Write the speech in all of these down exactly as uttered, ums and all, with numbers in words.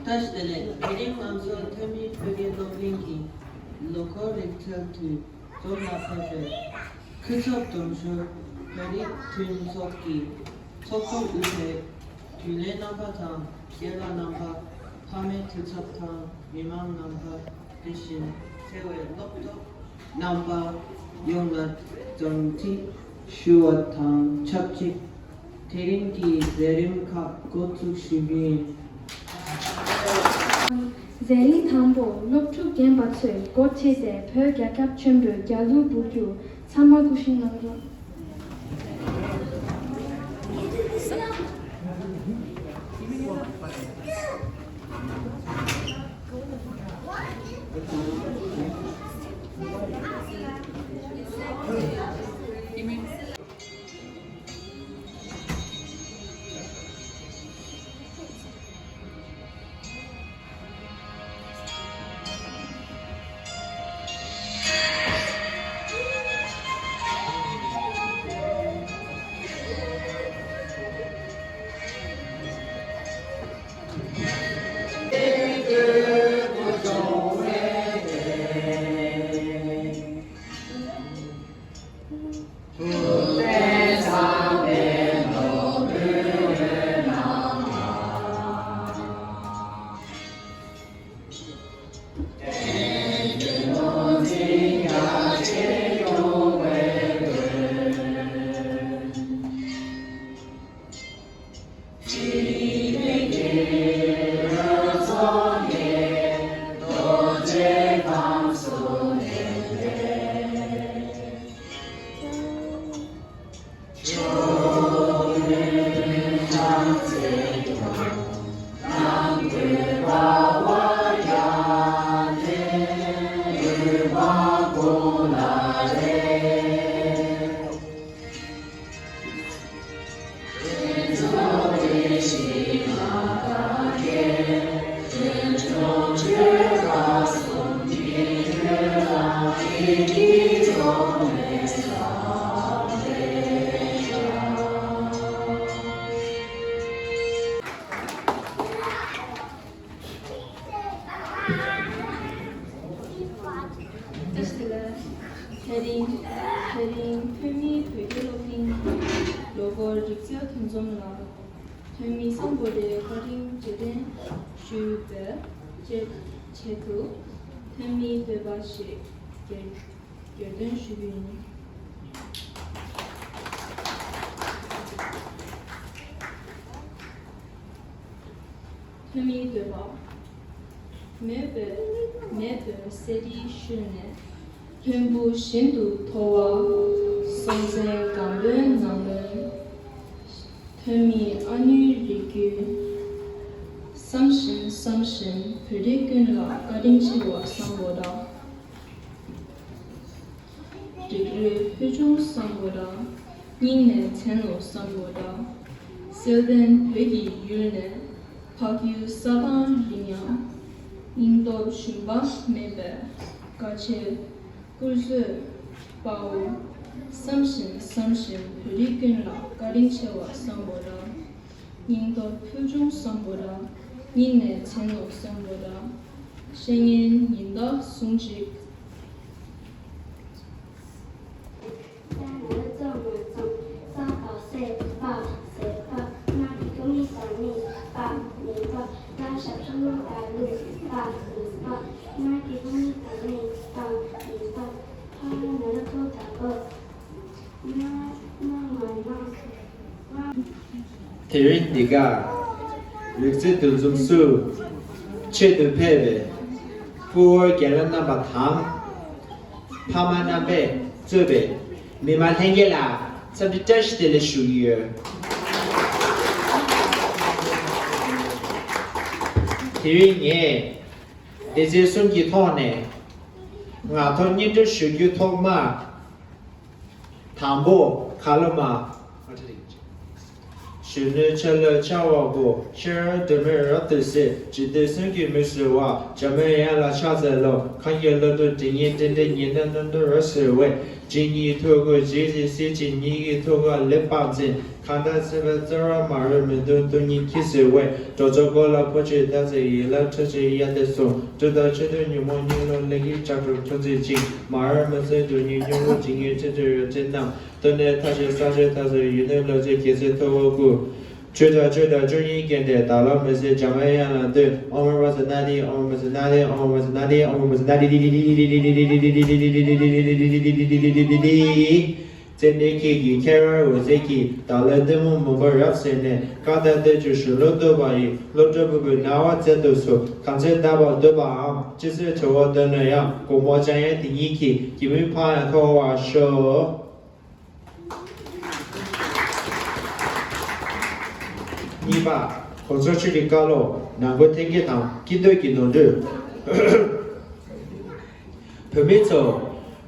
བཀྲ་ཤིས་བདེ་ལེགས། དེ་རིང་ང་ཚོ་ཐོན་མིའི་བོད་སྐད་སློབ་གླིང་གི་ལོ་འཁོར་རིག་རྩལ་དུས་འཛོམས་ལ་ཕེབས་པའི་ཁུ་ཚབ་དོན་གཅོད་བོད་རིགས་མཐུན་ཚོགས་ཀྱི་ཚོགས་གཙོ་དབུས་པའི་རྒྱུན་ལས་རྣམ་པ་དང་། རྒན་ལགས་རྣམ་པ། ཕ་མའི་འཐུས་ཚབ་དང་མི་མང་རྣམ་པ། དེ་བཞིན་ཆེ་བའི་སློབ་གྲོགས་རྣམ་པ་ཡོངས་ལ་འཚམས་འདྲི་ཞུ་བ་དང་ཆབས་ཅིག་དེ་རིང་གི་མཛད་རིམ་ཁག་འགོ་འཛུགས་ཞུ་རྒྱུ་ཡིན། མཛད་རིམ་དང་པོ་སློབ་ཕྲུག་རྒན་པ་ཚོས་འགོ་ཁྲིད་དེ་བོད་རྒྱལ་ཁབ་ཆེན་པོའི་རྒྱལ་གླུ་འབུལ་རྒྱུ། ཚང་མ་སྐུ་བཞེངས་གནང་རོགས། བཀྲ་ཤིས་བདེ་ལེགས། དེ་རིང་དེ་རིང་ཐོན་མིའི་བོད་སྐད་སློབ་གླིང་གི་ལོ་འཁོར་རིག་རྩལ་དུས་འཛོམས་ལ་ཐོན་མི་སམ་བྷོ་ཊའི་བཀའ་དྲིན་རྗེས་དྲན་ཞུ་བའི་ཆེད་དུ་ཐོན་མིའི་འདོད་པ་ཞིག་གྱེར་གྱེར་འདོན་ཞུ་རྒྱུ་ཡིན། ཐོན་མིའི་འདོད་པ། མེས་པོའི་མེས་པོའི་གསེར་རིའི་ཤུལ་ནས། ལྷུན་པོ་བཞིན་དུ་མཐོ་བ། སྲོང་བཙན་སྒམ་པོའི་ནང་མོན། ཐོན་མིའི་ཨ་ནུའི་རིགས་རྒྱུད། བསམ་བཞིན་བསམ་བཞིན་བོད་རིགས་ཀུན་ལ་བཀའ་དྲིན་ཆེ་བ་སམ་བྷོ་ཊ། རིགས་རུས་ཕུལ་བྱུང་སམ་བྷོ་ཊ། སྙིང་ནས་མཚན་ནོར་སམ་བྷོ་ཊ། གསལ་ལྡན་བོད་ཀྱི་ཡུལ་ནས། འཕགས་ཡུལ་ས་དང་རིགས་མཉམ། སྙིང་སྟོབས་ཞུམ་པ་མེད་པའི་དཀའ་སྤྱད་བཀུར་བཟོས་དཔའ་བོ། བསམ་བཞིན་བསམ་བཞིན་བོད་རིགས་ཀུན་ལ་བཀའ་དྲིན་ཆེ་བ་སམ་བྷོ་ཊ། སྙིང་སྟོབས་ཕུལ་བྱུང་སམ་བྷོ་ཊ། སྙིང་ནས་མཚན་ནོར་སམ་བྷོ་ཊ། བཤེས་གཉེན་ཉི་ཟླ་ཟུང་གཅིག་དེ་རིང་འདི་གར་རིག་རྩལ་འདུ་འཛོམས་སུ་ཆེད་དུ་ཕེབས་པའི་སྐུ་ངོ་རྒན་ལགས་རྣམ་པ་དང་། ཕ་མ་རྣམ་པས་གཙོས་པའི་མི་མང་ལྷན་རྒྱས་ལ་འཚམས་འདྲི་བཀྲ་ཤིས་བདེ་ལེགས་ཞུ་གི་ཡོད། དེ་རིང་ངས་སྡེ་ཚན་གསུམ་གྱི་ཐོག་ནས་ངག་ཐོག་སྙན་སྒྲོན་ཞུ་རྒྱུའི་ཐོག་མར། དང་པོ། ག་ལོ་མ། གཞོན་ནུའི་ཆ་ལུགས་འཆང་བ་པོ། ཤེས་རབ་སྒྲོན་མེ་རབ་ཏུ་གསལ། འཇིག་རྟེན་གསུམ་གྱི་མུ་ཟེར་བ། འཇམ་དཔལ་དབྱངས་ལ་ཕྱག་འཚལ་ལོ། གང་གི་བློ་གྲོས་དྲི་ངན་དྲི་འདྲེ་ཉེ་གནོད་གནོད་འདོད་རབ་གསལ་བའི། གཅིག་གཉིས་ཐུགས་དགོས་གཅིག་གཅིག་སྲིད་གཅིག་གཉིས་ཀྱི་ཐུགས་ཀ་ལེགས་པར་འཛིན། གང་ལྟར་སྲིད་པའི་བཙོན་རར་མ་རུལ་མི་འདུག་སྟོང་ཉིད་ཁྱི་ཟེར་བས། འགྲོ་ཚོགས་སྐོར་ལ་འཕོ་ཆེན་ལྟ་ཚེ་ཡིད་ལ་འཕྲོ་ཆེན་གཡའ་དེ་གསུམ། སྤྲུལ་དང་ཆོས་སྟོན་ཉོན་མོངས་གཉིད་ལོག་ལས་ཀྱི་ལྕགས་སྒྲོག་ཁྱུང་ཚན་གཅིག་མ་རུལ་མི་འཛིན་སྟོང་ཉིད་སྙིང་པོ་ཇི་སྙེད་ཆེན་ཆེན་ཡོད་ཅེ་རྣམས། སྟོན་ནས་མཐའ་ཆེན་ས་ཆེན་མཐའ་ཚོན་ཡུལ་ནས་ལོ་ཚེ་རྒྱལ་སྲས་ཐུབ་དབང་སྐུ། ཆོས་དང་ཆོས་དང་ཆོས་ཉིད་སྐད་དེ་བདག་ལ་མི་ཟད་འཇམ་པའི་དབྱངས་ལ་འདུད། ཨོཾ་རཱ་ཛ་ན་དྷཱིཿ་ཨོཾ་རཱ་ཛ་ན་དྷཱིཿ་ཨོཾ་རཱ་ཛ་ན་དྷཱིཿ་ཨོཾ་རཱ་ཛ་ན་དྷཱིཿ་ཙེ་ནེ་ཁྱེད་ཀྱི་ཁྱེད་རང་འོད་ཟེར་གྱིས། བདག་ལ་གཏི་མུག་མུན་པ་རབ་བསལ་ནས། བཀའ་དང་བསྟན་བཅོས་ཞུ་བློ་བཏུད་པ་ཡི། བློ་གྲོས་ཕུང་པོའི་སྣང་བ་མཛད་དུ་གསོལ། གང་ཚེ་བདག་པོ་འདོད་པའམ། ཅི་སྲིད་གྲོལ་བར་འདོད་ན་ཡང་། མགོན་པོ་འཇམ་དབྱངས་དེ་ཉིད་ཀྱི། རྒྱལ་མོའི་ཕ་ཡང་མཐོང་བར་ཤོག་གཉིས་པ། གོང་ས་མཆོག་གི་བཀའ་སློབ་ནང་ཁུལ་ཐོན་སྐྱེད་དང་སྐྱིད་འདོད་ཀྱི་ནོར་འཁྲུལ། བོད་མི་ཚོ།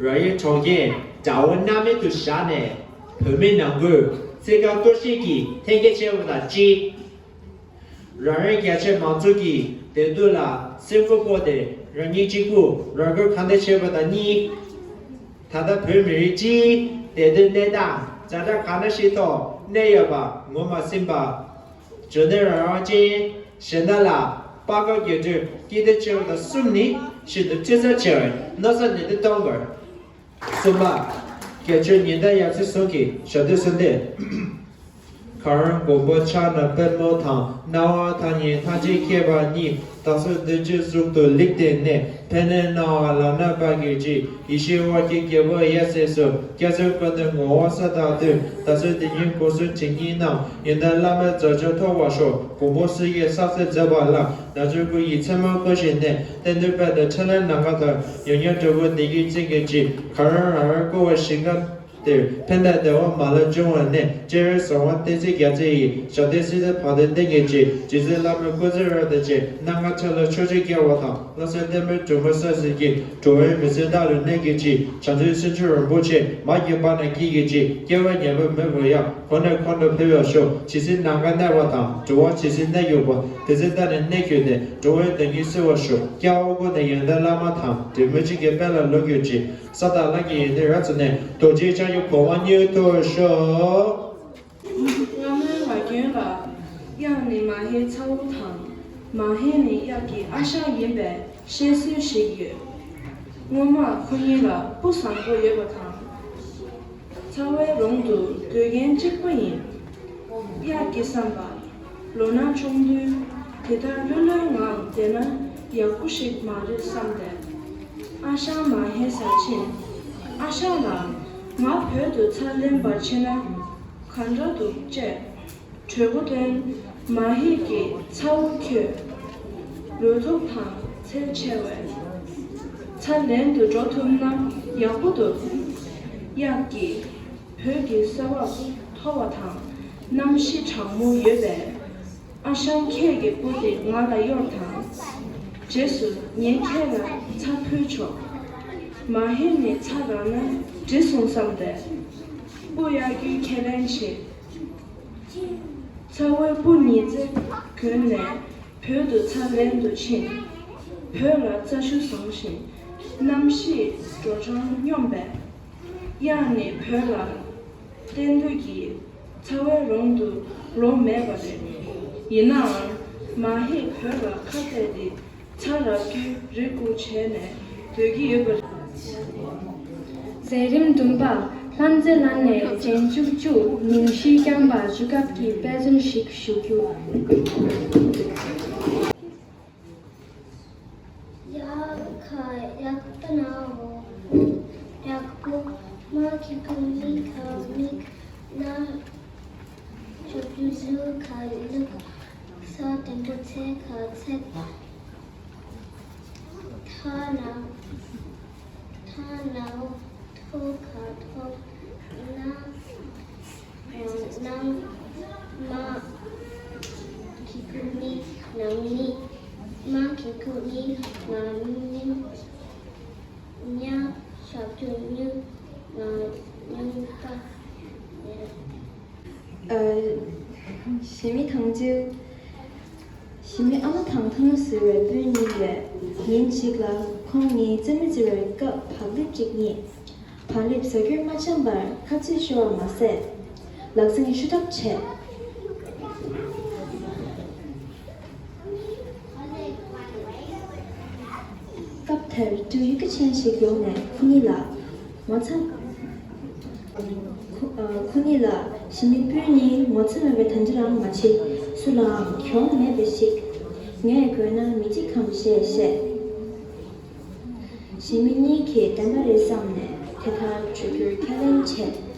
རང་ཡུལ་གྲོང་ཁྱེར་དགྲ་བོ་སྣང་མེད་དུ་བཞག་ནས། བོད་མི་ནང་ཁུལ་རྩེད་གར་གཏོར་བཤིག་གིས་ཐོན་སྐྱེད་བྱས་པ་དང་གཅིག་རང་རེའི་རྒྱ་ཆེ་མང་ཚོགས་ཀྱི་བདེ་སྡུག་ལ་སེམས་ཁུར་ཕོག་སྟེ་རང་ཉིད་གཅིག་པུ་རང་མགོན་གང་ཐུབ་བྱས་པ་དང་གཉིས། ད་ལྟ་བོད་མི་རིགས་སྤྱིའི་བདེ་སྡུག་གནས་སྟངས་ཛ་དྲག་གང་འདྲ་ཞིག་ཐོག་གནས་ཡོད་པ་ངོས་མ་ཟིན་པ། འབྱོར་ལྡན་རང་དབང་ཅན་གཞན་དག་ལ་དཔའ་རྒོད་རྒྱས་སྤྲོས་སྐྱིད་འདོད་ཆེ་བ་དང་གསུམ་ནི་ཤིན་ཏུ་ཐོས་བསམ་ཆེ་བའི་མནོ་བསམ་ནན་ཏན་གཏོང་དགོས། གསུམ་པ། དགེ་ཆོས་ཉི་ཟླ་ཡབ་སྲས་ཟུང་གིས་ཞབས་བརྟན་གསོལ་འདེབས། གར་མགོན་པོ་ཕྱག་ན་པདྨོ་དང་། སྣང་བ་མཐའ་གཉིས་ཐམས་ཅད་མཁྱེན་པ་ཉིད། བདག་སོགས་འདུ་བྱེད་གཟུགས་དུ་ལེགས་བསྟན་ནས། ཕན་གནས་སྣང་བ་ལམ་སྣ་བག་གི་བཅུད། ཡེ་ཤེས་དབང་གྱུར་རྒྱལ་པོ་ཡབ་སྲས་སུ། སྐྱབས་སུ་བཀུར་སྟེ་ངོ་བོ་ས་དང་བསྟུན། བདག་སོགས་དེ་ཉིད་སྒོ་གསུམ་དྲིན་གཉིས་རྣམས། ཡོན་ཏན་བླ་མེད་རྫོགས་བྱང་ཐོབ་པར་ཤོག་མགོན་པོ་སུ་ཡིས་གསལ་བྱེད་མཛད་པ་ལ། རྣལ་འབྱོར་སྐུ་ཡི་མཚན་མ་བཀོད་བཞིན་ནས། རྟེན་འབྲེལ་དཔལ་དང་ཕྲིན་ལས་ནམ་མཁའ་ལྟར། ཡོན་ཏན་འབྲས་བུ་བདེ་སྐྱིད་ཅན་གྱི་རྗེ། གར་རང་རང་བསྐོར་བ་ཞིང་ཁམས་འདིར། ཕན་དང་བདེ་བ་མ་ལུས་འབྱུང་བར་ནས། སྤྱན་རས་གཟིགས་དབང་བསྟན་འཛིན་རྒྱལ་མཚན་ཡི། ཞབས་བརྟན་སྲིད་མཐའི་བར་དོའི་གཏན་གྱི་རྗེ། རྗེ་བཙུན་བླ་མའི་སྐུ་ཚེ་རབ་དང་བཅས། རྣམ་དཀར་ཆ་ལུགས་ཕྱོགས་བཅུར་སྐྱེ་བ་དང་། བློ་གསལ་བརྟན་པའི་སྒྲོན་མེ་སྲོག་འཛིན་གྱི། འགྲོ་བའི་མི་ཚེ་བདག་ལ་གནས་གྱུར་ཅིག་བྱང་ཆུབ་སེམས་མཆོག་རིན་པོ་ཆེ། མ་སྐྱེས་པ་རྣམས་སྐྱེ་གྱུར་ཅིག་སྐྱེ་བ་ངེས་པར་མེད་པར་ཡང་། འཁོར་ནས་འཁོར་དུ་འཕེལ་བར་ཤོག་ཇི་སྲིད་ནམ་མཁའ་གནས་པ་དང་། འགྲོ་བ་ཇི་སྲིད་གནས་གྱུར་པ། དེ་སྲིད་བདག་ནི་གནས་གྱུར་ནས། འགྲོ་བའི་དོན་གྱིས་གསོལ་བར་ཞུ། སྐྱེ་བ་ཀུན་ཏུ་ཡོན་ཏན་བླ་མ་དང་། འབྲལ་མེད་ཆོས་ཀྱི་དཔལ་ལ་ལོངས་གྱུར་ཅིག་ས་དང་ལམ་གྱི་ཡོན་ཏན་རབ་རྫོགས་ནས། རྡོ་རྗེ་འཆང་གི་གོ་འཕང་མྱུར་ཐོབ་ཤོག་སྔ་མོའི་ང་རྒྱལ་ལ། གཡག་ནི་མ་ཧེའི་ཚ་བོ་དང་། མ་ཧེ་ནི་གཡག་གི་ཨ་ཞང་ཡིན་པའི་བཤད་སྲོལ་ཞིག་ཡོད། སྔོན་མ་ཁོ་གཉིས་ལ་སྤུ་བཟང་པོ་ཡོད་པ་དང་། ཚ་བོའི་རོང་དུ་སྡོད་མཁན་གཅིག་པ་ཡིན། གཡག་གི་བསམ་པར། ལོ་ན་ཆུང་དུས་དེ་ལྟར་ལྷོད་ལྷོད་ངང་བསྡད་ན་ཡག་པོ་ཞིག་མ་རེད་བསམ་སྟེ། ཨ་ཞང་མ་ཧེའི་སར་ཕྱིན། ཨ་ཞང་ལགས། ང་བོད་དུ་ཚྭ་ལེན་པར་ཕྱིན་ན་ག་འདྲ་འདུག་ཅེས་གྲོས་འགོ་བཏོན། མ་ཧེ་གིས་ཚ་བོ་ཁྱོད་ལུས་སྟོབས་དང་ཚད་ཆེ་བས། ཚྭ་ལེན་དུ་འགྲོ་ཐུབ་ན་ཡག་པོ་འདུག་གཡག་གིས་བོད་ཀྱི་ས་བབ་མཐོ་བ་དང་གནམ་གཤིས་གྲང་མོ་ཡོད་པས། ཨ་ཞང་ཁྱེད་ཀྱི་སྤུ་དེ་ང་ལ་གཡོར་དང་། རྗེས་སུ་ངས་ཁྱེད་ལ་ཚྭ་ཕུལ་ཆོག་མ་ཧེ་ནི་ཚྭ་རག་ན་འགྲིག་སོང་བསམ་སྟེ། སྤུ་གཡར་རྒྱུའི་ཁས་ལེན་བྱས། ཚ་བོས་སྤུ་ཉི་ཚེ་གོན་ནས་བོད་དུ་ཚྭ་ལེན་དུ་ཕྱིན། བོད་ལ་རྩྭ་ཆུ་བཟང་ཞིང་གནམ་གཤིས་དྲོ་གྲང་སྙོམས་པས། གཡག་ནི་བོད་ལ་གཏན་སྡོད་ཀྱི་ཚ་བའི་རོང་དུ་ལོག་མེད་པ་རེད། ཡིན་ནའང་མ་ཧེ་བོད་ལ་ཁ་གཏད་དེ་ཚྭ་རག་རྒྱུའི་རེ་སྒུག་བྱས་ནས་སྡོད་ཀྱི་ཡོད་པ་རེད། མཛད་རིམ་བདུན་པ། ལྷ་མཛེས་ལགས་ནས་རྗེས་འཇུག་བཅུ་ཉིང་ཁྲི་བསྐྱངས་པ་བཅུ་སྐབས་ཀྱི་དཔེ་མཚོན་ཞིག་ཞུ་རྒྱུ། ཡ་ཁ་ཡག་པ་ན་འོ། ཡག་པོ་མ་ཁི་ཁུ་མི་ཁ་མིག་ན་ཞབས་ཀྱུ་ཟུ་ཁ་ལུག་ས་དེ་འགོ་ཚེ་ཁ་ཚེ། ཐ་ན་ཐ་ན་འོ། ཐོ་ཁ་ཐོ་ན། ནང་མ། ཁི་ཁུ་ནི་ནང་ནི། མ་ཁི་ཁུ་ནི་ང་ཉུ། ཉ་ཞབས་ཀྱུ་ཉུ། ང་ཉུང་པ། ཨ། ཞི་མི་དང་ཅིའུ། ཞི་མི་ཨ་མ་དང་ཐང་ཟེར་བའི་སྤུན་གཉིས་རེད། ཉིན་གཅིག་ལ་ཁོང་གཉིས་རྩེད་མོ་རྩེ་བའི་སྐབས་བག་ལེབ་ཅིག་རྙེད། བག་ལེབ་ཟ་རྒྱུས་མ་འཆམ་པར་ཁ་རྩོད་ཤོར་བ་མ་ཟད། ལག་ཟིང་ཤོར་ཐབས་བྱས། སྐབས་དེར་སྤྲེའུ་ཡི་གེ་ཅན་ཞིག་ཡོང་ནས་ཁོ་གཉིས་ལ། ངོ་ཚ། ཁོ་ཨ། ཁོ་གཉིས་ལ་ཞི་མི་སྤྲེའུ་གཉིས་ངོ་ཚ་མེད་པའི་དམ་བཅའ་རང་མ་བྱེད། སུ་ལའང་གྱོང་མེད་པ་ཞིག་ངས་དགོས་ན་མི་འཇིགས་གམ་ཞེས་བཤད། ཞི་མི་གཉིས་ཀྱིས་བདེན་པ་རེད་བསམ་ནས་དེ་ལྟར་བྱ་རྒྱུར་ཁས་ལེན་བྱས།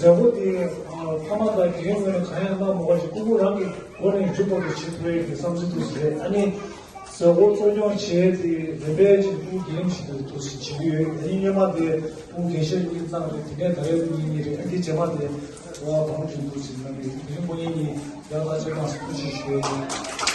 མཛད་སྒོ་དེ་ཕ་མ་དང་དགེ་རྒན་ངོས་ནས་གང་ཡང་གནང་མ་དགོས་ཤིང་ཕྲུ་གུ་རང་གི་སྒོ་ནས་མཇུག་བར་དུ་བྱེད་ཐུབ་ཡས་ཀྱི་བསམ་ཚུལ་འདུག་ཟེར། ཨ་ནི་མཛད་སྒོ་གཙོ་སྐྱོང་བྱས་ཏེ་རིམ་པས་ཅིག་ཕྲུ་གུ་རྒན་ཞིག་ཏུ་འདུག་ཟེར་བྱེད་ཀྱི་ཡོད། ཨ་ནི་སྔོན་མ་དེ་ཕྲུ་གུ་རྒན་ཤེར་གཉིས་གནང་རེད། དེ་ནས་ད་རེས་ཕྲུ་གུ་གཉིས་རེད། ཨ་ནི་རྗེས་མ་དེ་ཕྲུ་གུ་བང་ཅུན་འདུག་ཟེར་གནང་གི་ཡོད། དེ་རིང་ཁོ་གཉིས་གཉིས་ཡག་ཐག་ཆོད་གནང་སོང་། ཐུགས་རྗེ་ཆེ་ཞུ་ཡས་ཡིན།